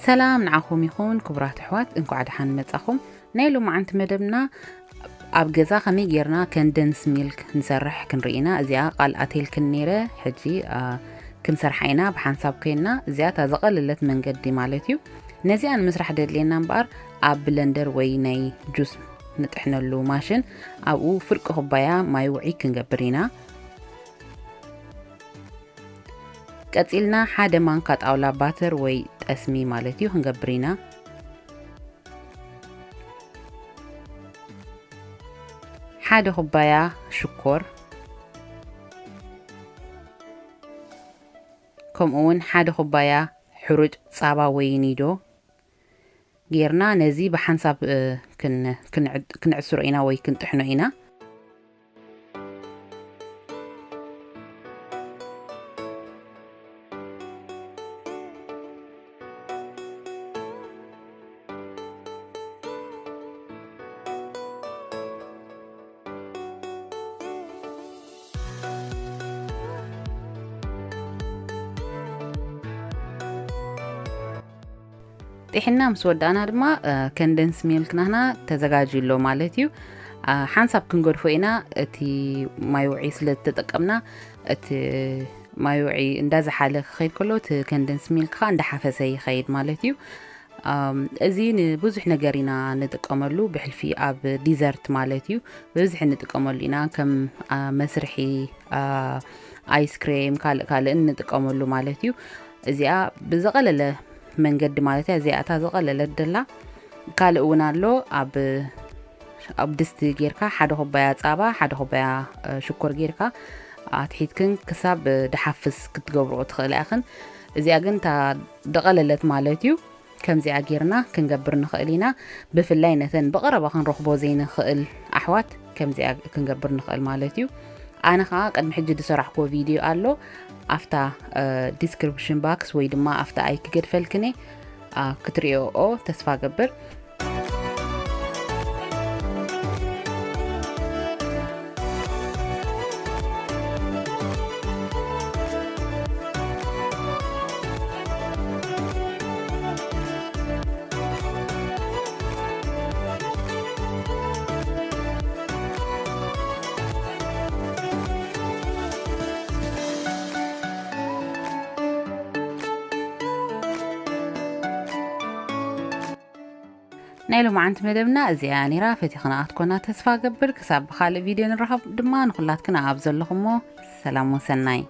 ሰላም ንዓኹም ይኹን ክቡራት ኣሕዋት፣ እንኳዕ ደሓን መጻኹም። ናይ ሎማዓንቲ መደብና ኣብ ገዛ ከመይ ጌርና ኮንደንስ ሚልክ ንሰርሕ ክንርኢ ኢና። እዚኣ ቃል ኣትየልክን ነይረ፣ ሕጂ፣ አ፣ ክንሰርሓ ኢና ብሓንሳብ ኮይንና። እዚኣ እታ ዝቐለለት መንገዲ ማለት እዩ። ነዚኣ ንምስራሕ ደድልየና እምበኣር ኣብ ብለንደር ወይ ናይ ጁስ ንጥሕነሉ ማሽን ኣብኡ ፍርቂ ኩባያ ማይ ውዒ ክንገብር ኢና። ቀጺልና ሓደ ማንካ ጣውላ ባተር ወይ ጠስሚ ማለት እዩ ክንገብር ኢና። ሓደ ኩባያ ሽኮር፣ ከምኡ እውን ሓደ ኩባያ ሕሩጭ ጻባ ወይ ኒዶ ጌርና ነዚ ብሓንሳብ፣ እ፣ ክን-፣ ክንዕ-፣ ክንዕስሮ ኢና ወይ ክንጥሕኖ ኢና። ጥሒና ምስ ወዳእና ድማ፣ እ፣ ኮንደንስ ሚልክ ናህና ተዘጋጅዩ ኣሎ ማለት እዩ። አ፣ ሓንሳብ ክንገድፎ ኢና። እቲ ማይ ውዒ ስለ ዝተጠቀምና፣ እቲ ማይ ውዒ እንዳዝሓለ ክኸይድ ከሎ፣ እቲ ኮንደንስ ሚልክ ከዓ እንዳሓፈሰ ይኸይድ ማለት እዩ። ኣም፣ እዚ ንብዙሕ ነገር ኢና ንጥቀመሉ፣ ብሕልፊ ኣብ ዲዘርት ማለት እዩ። ብብዝሒ ንጥቀመሉ ኢና፣ ከም፣ አ፣ መስርሒ፣ አ፣ ኣይስክሬም፣ ካልእ ካልእን ንጥቀመሉ ማለት እዩ። እዚኣ ብዝቐለለ መንገዲ ማለት እያ። እዚኣ እታ ዝቐለለት ደላ። ካልእ እውን ኣሎ። ኣብ፣ ኣብ ድስቲ ጌርካ ሓደ ኩባያ ጻባ፣ ሓደ ኩባያ፣ እ፣ ሽኮር ጌርካ ኣትሒትክን ክሳብ ድሓፍስ ክትገብርኦ ትኽእላ ኢኽን። እዚኣ ግን እታ ድቐለለት ማለት እዩ። ከምዚኣ ጌርና ክንገብር ንኽእል ኢና። ብፍላይ ነተን ብቐረባ ክንረኽቦ ዘይንኽእል ኣሕዋት ከምዚኣ ክንገብር ንኽእል ማለት እዩ። ኣነ ኸዓ ቅድሚ ሕጂ ዝሰራሕክዎ ቪድዮ ኣሎ። ኣብታ፣ እ፣ ዲስክሪፕሽን ባክስ ወይ ድማ ኣብታ ኣይ ክገድፈልክን እየ። ኣ፣ ክትሪኦኦ ተስፋ ገብር። ናይ ሎማዓንቲ መደብና እዚኣ ነይራ። ፈቲኽናኣ ክትኮና ተስፋ ገብር። ክሳብ ብኻልእ ቪድዮ ንራኸብ ድማ ንኹላትክን ኣብ ዘለኹሞ ሰላም ወሰናይ።